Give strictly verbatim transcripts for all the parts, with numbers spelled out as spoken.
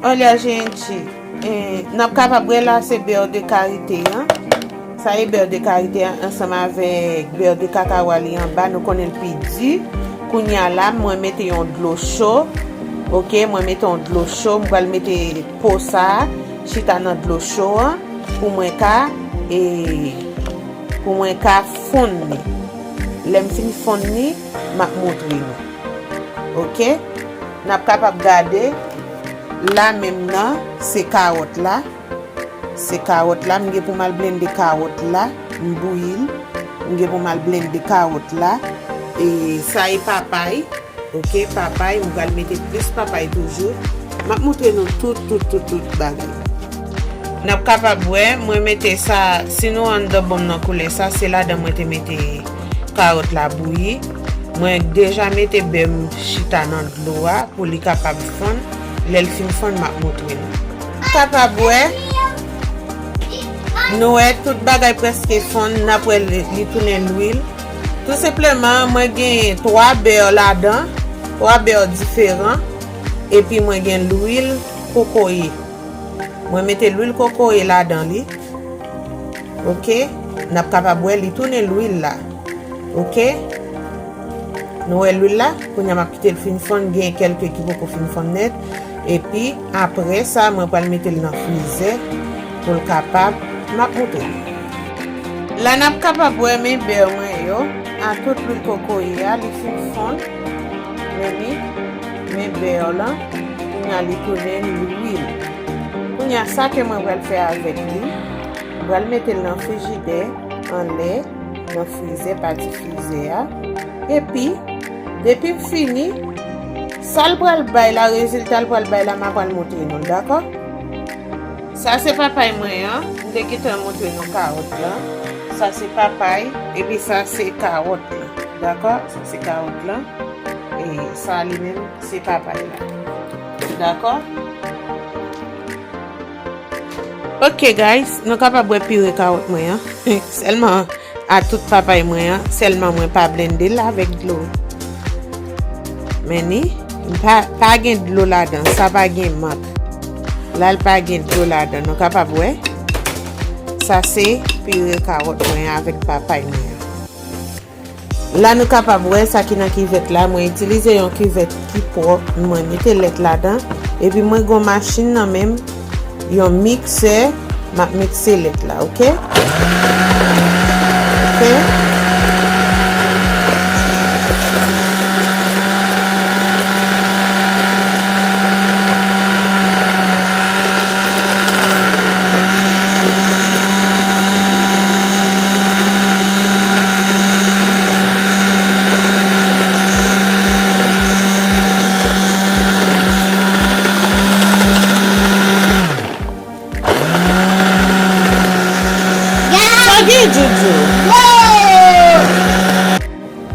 Olha, gente, eh, n ap kapab wè la se bè de karite an. Sa e bè de karite an ansanm avèk bè de kakawa li anba. Nou konnen l pi di. Kounye a la, mwen mete yon dlo cho. Oke, mwen mete yon dlo cho. Mwen pral mete po sa a chita nan dlo cho an pou mwen ka, e, pou mwen ka fonn li. Lè m fin fonn li, m ap montre nou. Oke? N ap kapab gade la menm nan, se kawòt la. Se kawòt la, m gen pou m al blende kawòt la, m bouyi l. M gen pou m al blende kawòt la. E sa e papay. Oke, papay, m pral mete plis papay toujou. M ap montre nou tout, tout, tout, tout bagay. N ap kapab wè, mwen mete sa, si nou wè anndan bon m nan koulè sa, se ladan mwen te mete kawòt la bouyi. Mwen deja mete bè m chita nan dlo a pou li kapab fonn. Lè l fin fonn, m ap montre nou. Kapab wè, nou wè tout bagay prèske fonn, n ap wè li, li tounen lwil. Tou senpleman, mwen gen twa bè ladan, twa bè diferan, epi mwen gen lwil kokoye. Mwen mete lwil kokoye ladan li. Oke, n ap kapab wè li tounen lwil la. Oke, nou wè lwil la, kounye a m ap kite l fin fonn, gen kèlke ki poko fin fonn nèt. Epi, apre sa, mwen pral mete l nan frizè pou l kapab, m ap montre nou. La n ap kapab wè men bè mwen yo, a tout lwil kokoye a, li fin fonn. Men li, men bè yo lan, kounye a li tounen lwil. Kounye a sa ke mwen pral fè avèk li, mwen pral mete l nan frijidè, anlè, nan frizè, pati frizè a. Epi, depi m fini, sa l pral bay la, rezilta l pral bay la, m ap pral montre nou l, dakò? Sa se papay mwen an. M te gentan montre nou kawòt lan. Sa se papay, epi sa se kawòt lan. Dakò? Sa se kawòt lan. E sa li menm, se papay la. Dakò? Ok, guys, nou kapab wè pire kawòt mwen an. Sèlman, a tout papay mwen an, sèlman mwen pa blende l avèk dlo. Men ni, pa, pa gen dlo ladan, sa pa gen mank. La, l pa gen dlo ladan, nou kapab wè. Sa se pire kawòt mwen an avèk papay mwen an. La, nou kapab wè sa ki nan kivèt la. Mwen itilize yon kivèt ki pwòp. Mwen mete lèt ladan. Epi mwen gen yon machin nan men m, yon miksè. M ap mikse lèt la, ok? Ok? Sa gen joujou.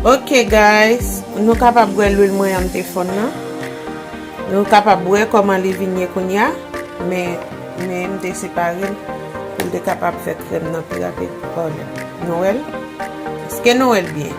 Ok, guys, nou kapab wè lwil mwen an m te fonn nan. Nou kapab wè kòman li vin ye kounye a. Men, men m te separe l pou l te kapab fè krèm nan pi rapid. Olè. Nou wè l? Èske nou wè l byen?